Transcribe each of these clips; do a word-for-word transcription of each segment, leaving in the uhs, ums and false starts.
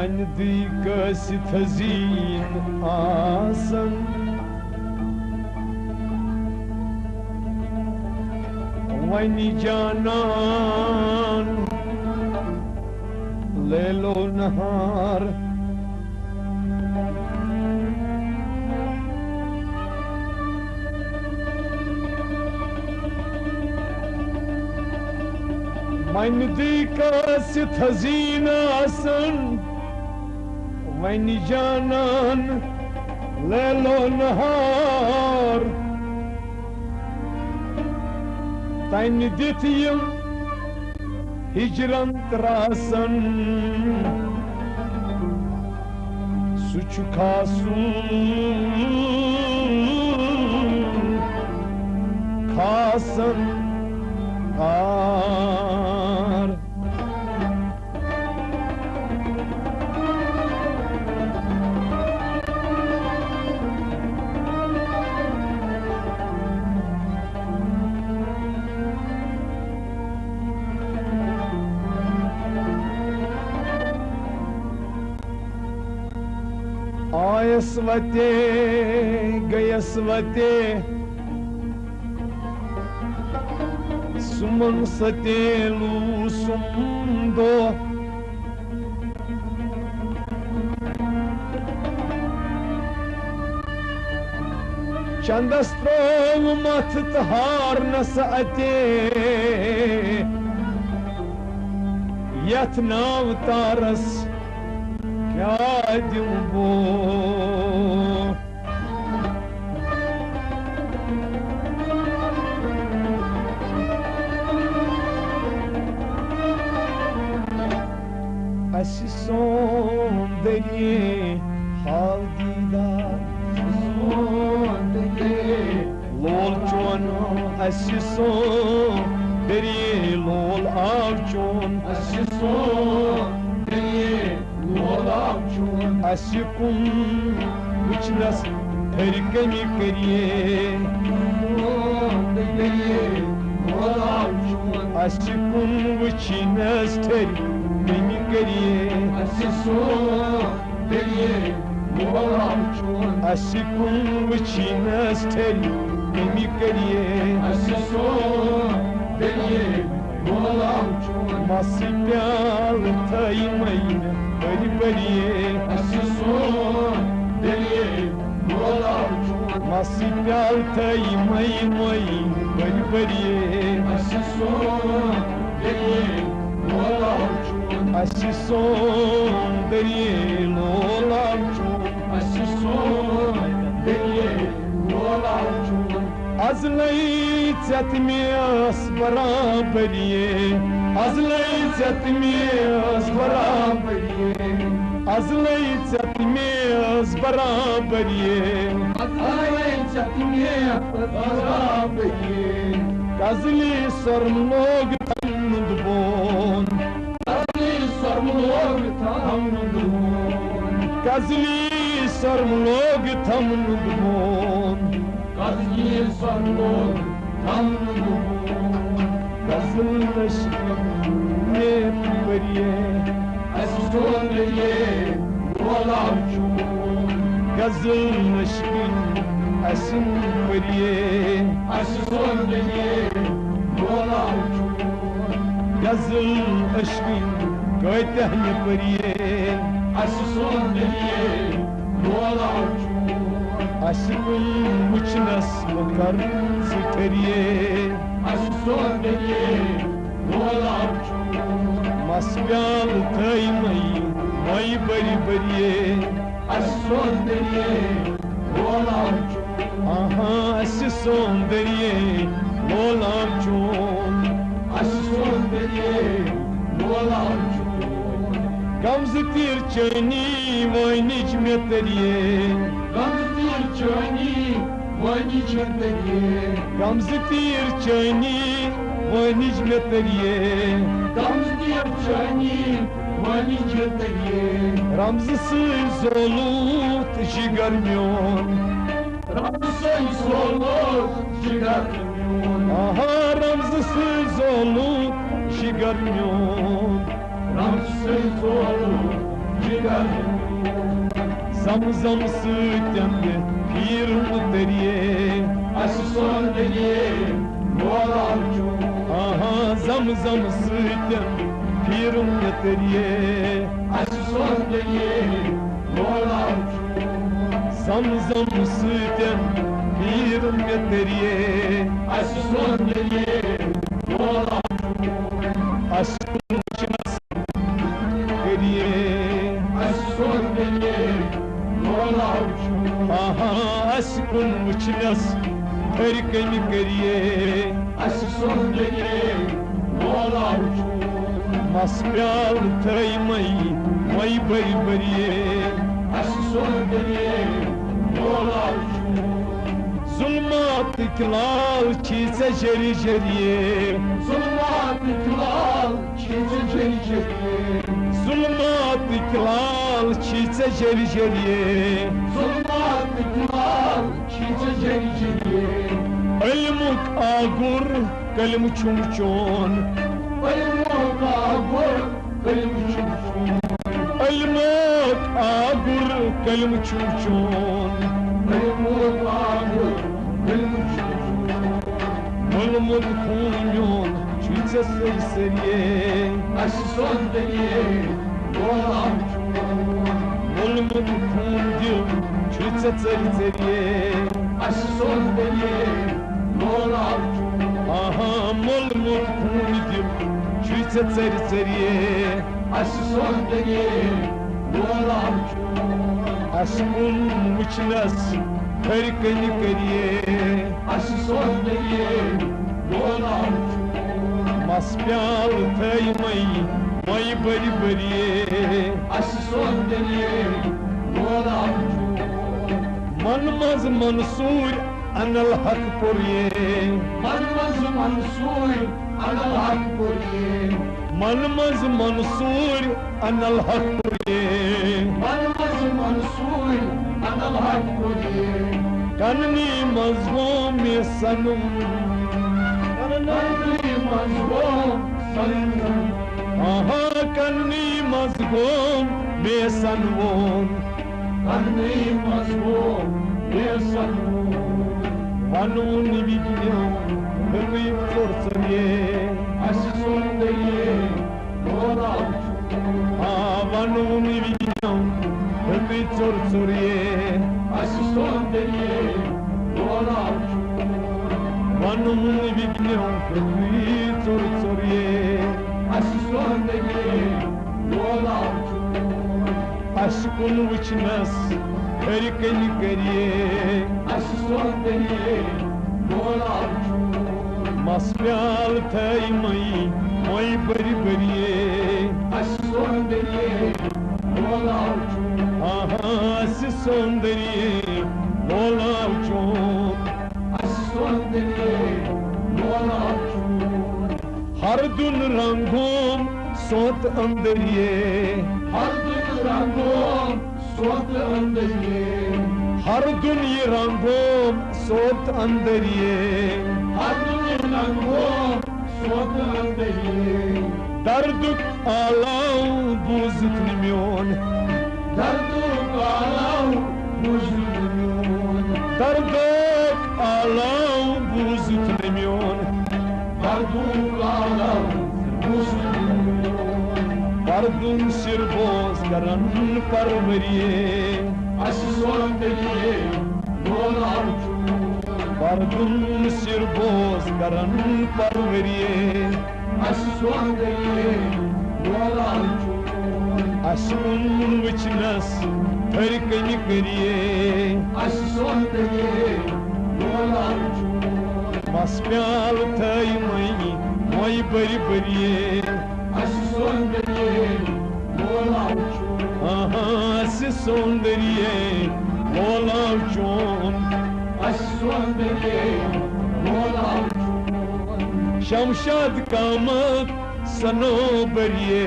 نزدیٖک ٲسِتھ حزیٖن آسان۔ وۄنۍ جانان لیل و نہار۔ وۄنۍ نزدیٖک ٲسِتھ حزیٖن آسان۔ وۄنۍ جانان لیل و نہار۔ تنہِ دِتھ یِم ہجرن تراسن، سُہ چھُ کھاسُن، کھاسن کار۔ آیس وتے، گٔیس وتے، سُمن ستے لوٗسُم دۄہ۔ چندس ترٲو متھ تہٕ ہارنس اتے، یتھ ناو تارس کیٛاہ دِمہٕ بہٕ؟ اسہِ سون دٔریے ہاو دیٖدار۔ سون دٔریے لول چون، اسہِ سون دٔریے لول آو چون۔ اسہِ سون دٔریے لولاب چون۔ اسہِ کُن وٕچھنس ٹھٔرۍ کمہِ کریے۔ سون دٔریے لولاب چون۔ اسہِ کُن وٕچھنس ٹھٔرۍ کمہِ کریے۔ اسہِ سون دٔریے لولاب چون۔ اسہِ کُن وٕچھنس ٹھٔرۍ کمہِ کریے۔ اسہِ سون دٔریے لولاب چون۔ مسہِ پیالہٕ تھٲیمَے بٔرۍ بٔرِیے۔ اسہِ سون دٔریے لولاب چون۔ مسہِ پیالہٕ تھٲیمَے بٔرۍ بٔرِیے۔ اسہِ سون دٔریے لولاب چون۔ اسہِ سون دٔریے لولاب چون۔ اسہِ سون دٔریے لولاب چون۔ از لے ژےٚ تہٕ مےٚ ٲس برابری۔ از لے ژےٚ تہٕ مےٚ ٲس برابری۔ از لے ژےٚ تہٕ مےٚ ٲس برابری۔ از لے ژےٚ تہٕ مےٚ ٲس برابری۔ کزلی سۄرم لوگ تمنُد بون۔ کزلی سۄرم لوگ تمنُد بون۔ کزلی سۄرم لوگ تمنُد بون۔ کزلی سۄرم لوگ تمنُد بون۔ کزل نشکم نیک بریے۔ اسہِ سون دٔریے لولاب چون۔ کزل نشکم اسہِ بریے۔ اسہِ سون دٔریے لولاب چون۔ غزل عشقی کٲتیاہ مےٚ پٔریے۔ اسہِ سون دٔریے لولاب چون۔ اسہِ کُن وٕچھنس مہ کر ژٕ ٹھٔریے۔ اسہِ سون دٔریے لولاب چون۔ مس پیالہٕ تھٲیمَے مَے بٔرۍ بٔریے۔ اسہِ سون دٔریے لولاب چون۔ آہاں، اسہِ سون دٔریے لولاب چون۔ اسہِ سون دٔریے لولاب چون۔ غمزٕ تیٖر چٲنی وٲنِج مےٚ تٔریے۔ غمزٕ تیٖر چٲنی وٲنِج مےٚ تٔریے۔ غمزٕ تیٖر چٲنی وٲنِج مےٚ تٔریے۔ غمزٕ تیٖر چٲنی وٲنِج مےٚ تٔریے۔ رمزٕ سۭتۍ زولوٗت جگر میون۔ رمزٕ سۭتۍ زولوٗت جگر میون۔ آہا، رمزٕ سۭتۍ زولوٗت جگر میون۔ رمزٕ سۭتۍ زولوٗت زم زم سۭتۍ پھیٖرُن دٔریے۔ اَسہِ سون دٔریے لولاب چھُ۔ آہا، زم زم سۭتۍ پھیٖرُن دٔریے۔ اَسہِ سون دٔریے لولاب چھُ۔ زم زم سۭتۍ پھیٖرُن دٔریے۔ اَسہِ سون دٔریے لولاب چھُ۔ اَسہِ کُن وٕچھنَس کٔریے۔ اَسہِ سون دٔریے لولاب چھُ۔ آہا، اَسہِ کُن وٕچھنَس ہر کٔمہِ کٔریے۔ اَسہِ سون دٔریے لولاب چھُ۔ مَس پیالہٕ تھٲیمَے مَے بٔرۍ بٔریے۔ اَسہِ سون دٔریے لولاب چھُ۔ ظُلماتٕکۍ لال چھی ژےٚ جٔری جٔریے۔ ظُلماتٕکۍ لال چھی ژےٚ جٔری جٔریے۔ ظُلماتٕکۍ لال چھی ژےٚ جٔری جٔریے۔ ظُلماتٕکۍ لال چھی ژےٚ جٔری جٔریے۔ علمُک آگُر کلمہٕ چھُم چون۔ علمُک آگُر کلمہٕ چھُم چون۔ علمُک آگُر کلمہٕ چھُم چون۔ علمُک آگُر کلمہٕ چھُم چون۔ مُلمُل خوٗن میون چھُے ژےٚ سٔرۍ سٔریے۔ اَسہِ سون دٔریے لولاب چھُ۔ مُلمُل خوٗن دِل چھُے ژےٚ ژٔرۍ ژٔریے۔ اَسہِ سون دٔریے لولاب چھُ۔ آہا، مُلمُل خوٗن دِل چھُے ژےٚ ژٔرۍ ژٔریے۔ اَسہِ سون دٔریے لولاب چھُ۔ اَسہِ کُن وٕچھنَس ہر کٔنہِ کٔریے۔ اَسہِ سون دٔریے لولاب چھُ۔ مَس پیالہٕ تھٲیمَے مَے بٔرۍ بٔریے۔ اَسہِ سون دٔریے لولاب چھُ۔ من منٛز منصوٗر اَنَل حق پوٚریے۔ من منٛز منصوٗر اَنَل حق پوٚریے۔ من منٛز منصوٗر اَنَل حق پوٚریے۔ من منٛز منصوٗر اَنَل حق پوٚریے۔ کَننی منٛز گوٚو مےٚ سَنُن۔ کَننی منٛز گوٚو سَنُن۔ آہا، کَننی منٛز گوٚو مےٚ سَنوُن۔ کَننی منٛز گوٚو مےٚ سَنوُن۔ وَنوُن وِگنیو ہیوٚتُے ژوٚر ژوٚریے۔ اَسہِ سون دٔریے لولاب چھُ۔ آ، وَنوُن وِگنیو ہیوٚتُے ژوٚر ژوٚریے۔ اَسہِ سون دٔریے لولاب چھُ۔ وَنوُن وِگنیو ہیوٚتُے ژوٚر ژوٚریے۔ اَسہِ سون دٔریے لولاب چھُ۔ اَسہِ کُن وٕچھنَس ہر کٔنہِ کٔریے۔ اَسہِ سون دٔریے لولاب چھُ۔ مَس پیالہٕ تھٲیمَے مَے بٔرۍ بٔریے۔ اَسہِ سون دٔریے لولاب چھُ۔ آہا، اَسہِ سون دٔریے لولاب چون۔ اَسہِ سون دٔریے لولاب چھُ۔ ہر دُن رنگوم سوت اندریے۔ ہر دُن رنگوم سوت اندریے۔ ہر دُن یہِ رنگوم سوت اندریے۔ ہر دُن یہِ رنگوم سوت اندریے۔ دردُک آلاو بوٗزُتھ نہٕ میون۔ دردُک آلاو بوٗزُتھ نہٕ میون۔ دردُک آلاو بوٗزُتھ نہٕ میون۔ دردُک آلاو بوٗزُتھ نہٕ میون۔ دردُن سِر بوز کرن پروریے۔ اَسہِ سون دٔریے لولاب چھُ۔ دردُن سِر بوز کرن پروریے۔ اَسہِ سون دٔریے لولاب چھُ۔ اَسہِ کُن وٕچھنَس تھٔرۍ کٔنہِ کٔریے۔ اَسہِ سون دٔریے لولاب چھُ۔ مَس پیالہٕ تھٲیمَے مَے بٔرۍ بٔریے۔ اَسہِ سون دٔریے لولاب چھُ۔ آہا، اَسہِ سون دٔریے لولاب چون۔ اَسہِ سون دٔریے لولاب چھُ۔ شمشاد قامت سنو بریے۔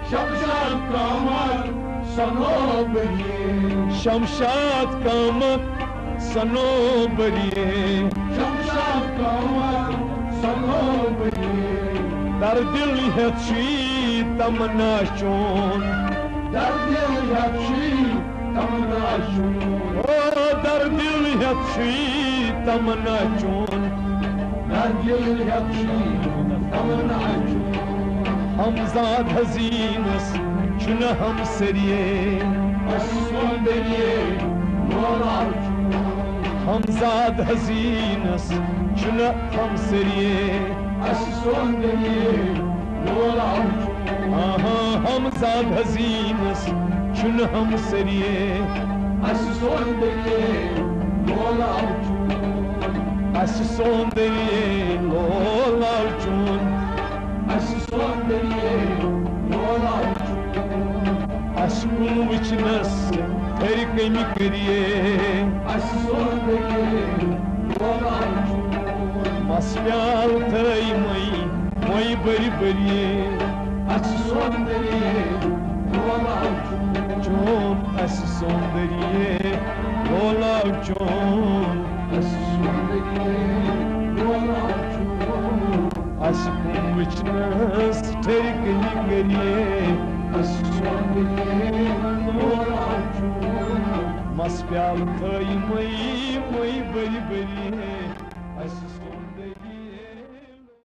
شمشاد قامت سنو بریے۔ شمشاد قامت سنو بریے۔ شمشاد قامت سنو بریے۔ در دل ہیتھ چھی تمنا چون۔ در دِل ہٮ۪تھ چھُے تمنا چون۔ او در دِل ہٮ۪تھ چھُے تمنا چون۔ در دِل ہٮ۪تھ چھُے تمنا چون۔ ہمزاد حزیٖنس چھُنہٕ ہمسریے۔ اَسہِ سون دٔریے لولاب چون۔ ہمزاد حزیٖنس چھُنہٕ ہمسریے۔ اَسہِ سون دٔریے لولاب چون۔ آہا، ہمزاد حزیٖنس چھُنہٕ ہمسریے۔ اَسہِ سون دٔریے لولاب چون۔ اَسہِ سون دٔریے لولاب چون۔ اَسہِ سون دٔریے لولاب چون۔ اَسہِ کُن وٕچھنَس ٹھٔرۍ کٔمہِ کٔریے۔ اَسہِ سون دٔریے لولاب چون۔ مَس پیالہٕ تھٲے مٔنٛزۍ مٔنٛزۍ بٔرۍ بٔرۍ۔ اَسہِ سون دٔریے لولاب چون۔ چون اَسہِ سون دٔریے لولاب چون۔ اَسہِ سون دٔریے لولاب چون۔ اَسہِ کُن وٕچھنَس ٹھٔرۍ کٔمہِ کٔریے۔ اَسہِ سون دٔریے لولاب چون۔ مَس پیالہٕ تھٲے